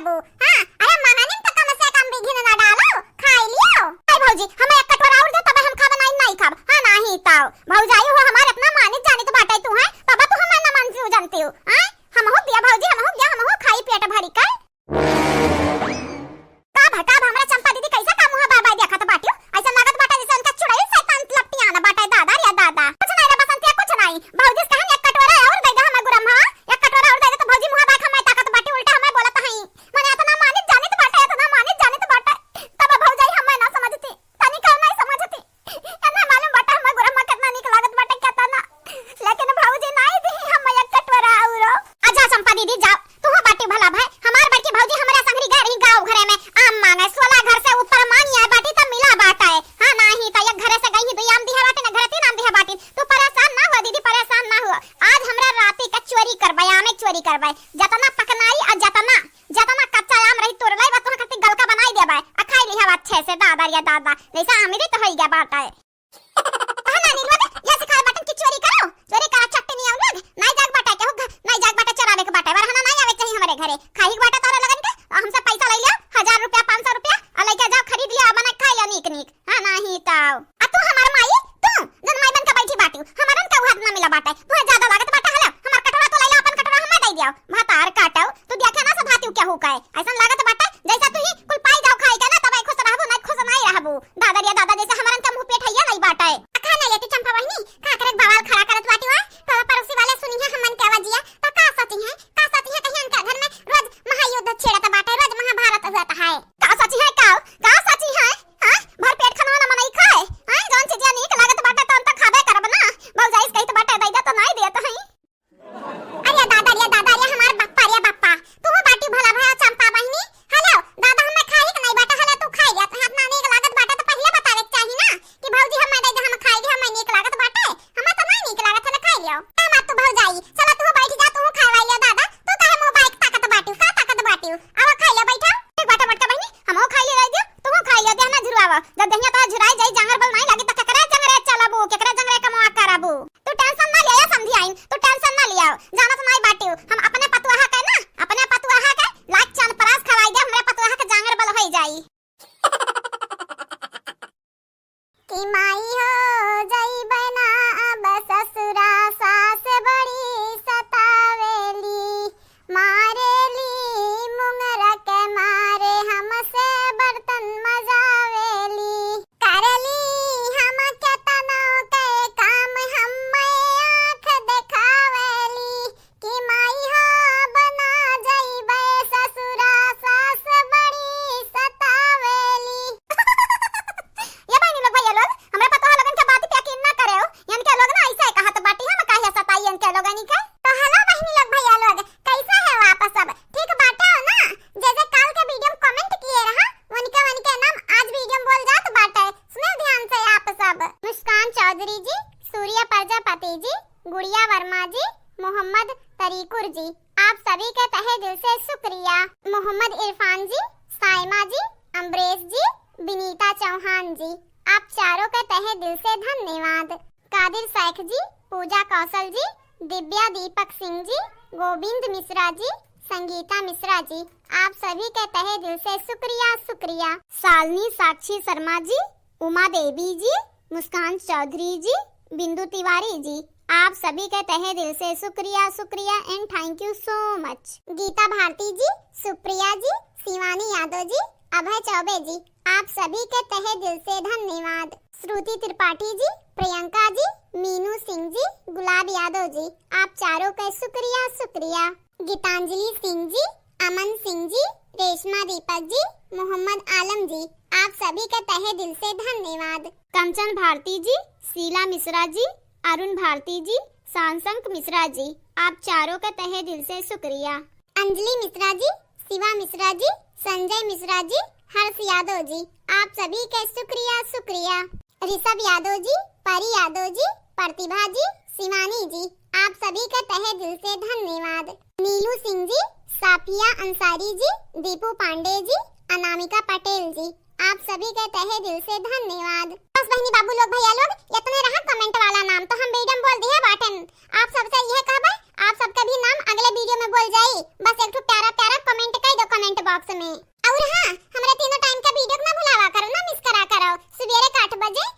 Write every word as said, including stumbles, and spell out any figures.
हाँ, अरे मंगनी में तो कम से कम भी घिन ना डालो, खाई लियो। अरे भौजी, हमें एक कटोरा और दे, तबे हम खाब, नहीं, नहीं खाब। हाँ, नहीं तो भौजाई हो हमार इतना मानित जानित बाटे तू है, तब तू हमें ना मानती हो, जानती हो, हाँ? हमहू दिया भौजी, हमहू दिया, हमहू खाई पेट भरी कर। का भा, का भा, हमरा चंपा दीदी कैसा का मुँह बार बार देखत बाटियो? ऐसा लागत बाटे जैसे उनका चुड़ैल शैतान लपटियाना बाटे, दादा रे दादा। कुछ नहीं रे बसंतिया, कुछ नहीं। भौजी से कहन एक कटोरा और दे दे हमें गुरम्हा, एक कटोरा और दे दे तो भौजी मुँह बार हमें ताकत बाटी, उल्टा हमें बोलत हई। मने इतना मानित जानित बाटे, इतना मानित जानित बाटे, तब भौजाई हमें ना समझती, तनिका नहीं समझती। एतना मालूम बाटे हमर गुरम्मा केतना नीक लागत बाटे, केतना। लेकिन भौजी नाई दिही हम एक कटोरा औरो। अच्छा चंपा दीदी जाओ, तुहू बाटी भला भाई, हमार बड़की भौजी हमरे संगरी गए रही गाँव घरे में आम मांगे, सोलह घर से ऊपर मांगी आए बाटी तब मिला बाटे। हाँ नाही तो एक घरे से गई ही दुई आम दिहे बाटी ना, घरे तीन आम दिहे बाटी। तू परेशान ना हो दीदी, परेशान ना हो। आज हमरा राती का चोरी करबे, आमे चोरी करबे, जतना पकनाई और जतना जतना कच्चा आम रही तोड़ लाई, बस तोहरा खातिर गलका बनाई देबे, आ खाई लिहब अच्छे से, दादा रे दादा, जैसे अमृत होई गया बाटे। कहा नानी लोग, ये सिखाए बाटन कि चोरी करो, चोरी करा चट्टनी आओ लोग, नाई जाग बाटे, केहू घ-, नाई जाग बाटे, चोरावे के बाटे, वरहना नाई आवे चाहिए हमरे घरे, खाई के बाटे तोरे लगन के, और हमसे पैसा ले लियो, हजार रुपया, पाँच सौ रुपया, और लेके जाओ, खरीद लियो, बना के खा लियो नीक नीक, हाँ नाही तो। आ तू हमार माई, तू जन माई बन के बैठी बाटी, हमरन के हाथ ना मिला बाटे, तू ज्यादा लागत बाटे, हलो, हमार कटोरा तो ले लो, अपन कटोरा हमें दे दियो, भतार काटो, तू देखे ना सधाती केहू का है, ऐसन लागत बाटे, जैसा तू ही कुल पाई जाओ खाई के ना, तब खुश रहबू, नहीं खुश नहीं रहबू। दादा रे दादा, जैसे हमरन का मुंह पेट हइया नहीं बाटे। अखा नहीं लेती चंपा बहिनी, का करे बवाल खड़ा करत बाटी हुआ? तो पड़ोसी वाले सुनी है हमन के आवाजिया, तो का सोची है, का सोची है, कहीं इनका घर में रोज महायुद्ध छेड़त बाटे, रोज महाभारत होत है। का सोची है, का, का सोची है? हाँ? भर पेट खाना ना मनई खाए? हाँ? जौन चीजिया नीक लागत बाटे, तौन तो खाबे करब ना। भौजाई से कहित बाटे, दे दे तो नहीं देत हई। अरे दादा रे दादा रे, हमार बप्पा रे बप्पा, तू बाटी भला भया चंपा बहिनी। हेलो दादा, हमें खाई के नहीं बाटे, हेलो तू खाई गया, तो हाथ ना नीक लागत बाटे तो पहले बतावे के चाही ना कि भौजी हमें दे दे, हम खाई गए, हमें नीक लागत बाटे, हमें तो नहीं नीक लागत है, खाई लियो। का बात तू भौजाई, चला तू बैठ जा, तू खाए वाली दादा, तू काहे मुंह बाइक ताकत बाटी, का ताकत बाटी, आवा खाई लियो, बैठा। ठीक बाटे मोटका बहिनी, हमहू खाई लियो, दे दियो, तू खाई लियो, देह ना झुरवावा, जब देहिया तो झुराई जाई, जांगर बल नहीं लागी तो केकरे जंगरे चलबू, केकरे जंगरे कमवा करबू। तू tension ना लिया समधियाइन, तू tension ना लिया, जानत नाई बाटिउ, हम अपने पतुआहा के ना, अपने पतुआहा के लाख चांद परास खवाई दे, हमरे पतुआहा के जांगर बल होई जाई। कि माई हो जइबे ना अब ससुरा, सास बड़ी सतावेली, मारेली मुंगरा के मारे, हमसे बर्तन मजावेली। करली हम केतनो के काम, हम्मे आँख देखावेली कि माई हो बना जइबे ससुरा, सास बड़ी सतावेली। ये बहिनी लोग, भैया लोग, हमरा पतोह लोगन के बात पे यकीन ना करे हो। इनके लोग ना ऐसे कहत बाटी, हम काहे सताई इनके लोगन के। तो hello बहिनी लोग, भैया लोग, कैसा है आप सब? ठीक बाटे हो ना? जे जे काल के video में comment किए रहा, उनके, उनके नाम आज video में बोल जात बाटे। सुने ध्यान से आप सब। मुस्कान चौधरी जी, सूर्या प्रजापति जी, गुड़िया वर्मा जी, मोहम्मद तरीकुर जी, आप सभी के तहे दिल से शुक्रिया। मोहम्मद इरफान जी, साइमा जी, अमरेश जी, विनीता चौहान जी, आप चारों के तहे दिल से धन्यवाद। कादिर शेख जी, पूजा कौशल जी, दिव्या दीपक सिंह जी, गोविंद मिश्रा जी, संगीता मिश्रा जी, आप सभी के तहे दिल से शुक्रिया, शुक्रिया। शालिनी साक्षी शर्मा जी, उमा देवी जी, मुस्कान चौधरी जी, बिंदु तिवारी जी, आप सभी के तहे दिल से शुक्रिया, शुक्रिया and thank you so much। गीता भारती जी, सुप्रिया जी, शिवानी यादव जी, अभय चौबे जी, आप सभी के तहे दिल से धन्यवाद। श्रुति त्रिपाठी जी, प्रियंका जी, मीनू सिंह जी, गुलाब यादव जी, आप चारों के शुक्रिया, शुक्रिया। गीतांजलि सिंह जी, अमन सिंह जी, रेशमा दीपक जी, मोहम्मद आलम जी, आप सभी के तहे दिल से धन्यवाद। कंचन भारती जी, शीला मिश्रा जी, अरुण भारती जी, सांसंक मिश्रा जी, आप चारों के तहे दिल से शुक्रिया। अंजलि मिश्रा जी, शिवा मिश्रा जी, संजय मिश्रा जी, हर्ष यादव जी, आप सभी के शुक्रिया, शुक्रिया। ऋषभ यादव जी, परी यादव जी, प्रतिभा जी, शिवानी जी, आप सभी के तहे दिल से धन्यवाद। नीलू सिंह जी, साफिया अंसारी जी, दीपू पांडे जी, अनामिका पटेल जी, आप सभी के तहे दिल से धन्यवाद। बस बहिनी बाबू लोग, भैया लोग, इतने रहा comment वाला नाम, तो हम video में बोल दिए बाटन। आप सबसे यह कहबे, आप सबके भी नाम अगले video में बोल जाई। बस एक ठो प्यारा प्यारा comment कर दो comment box बजे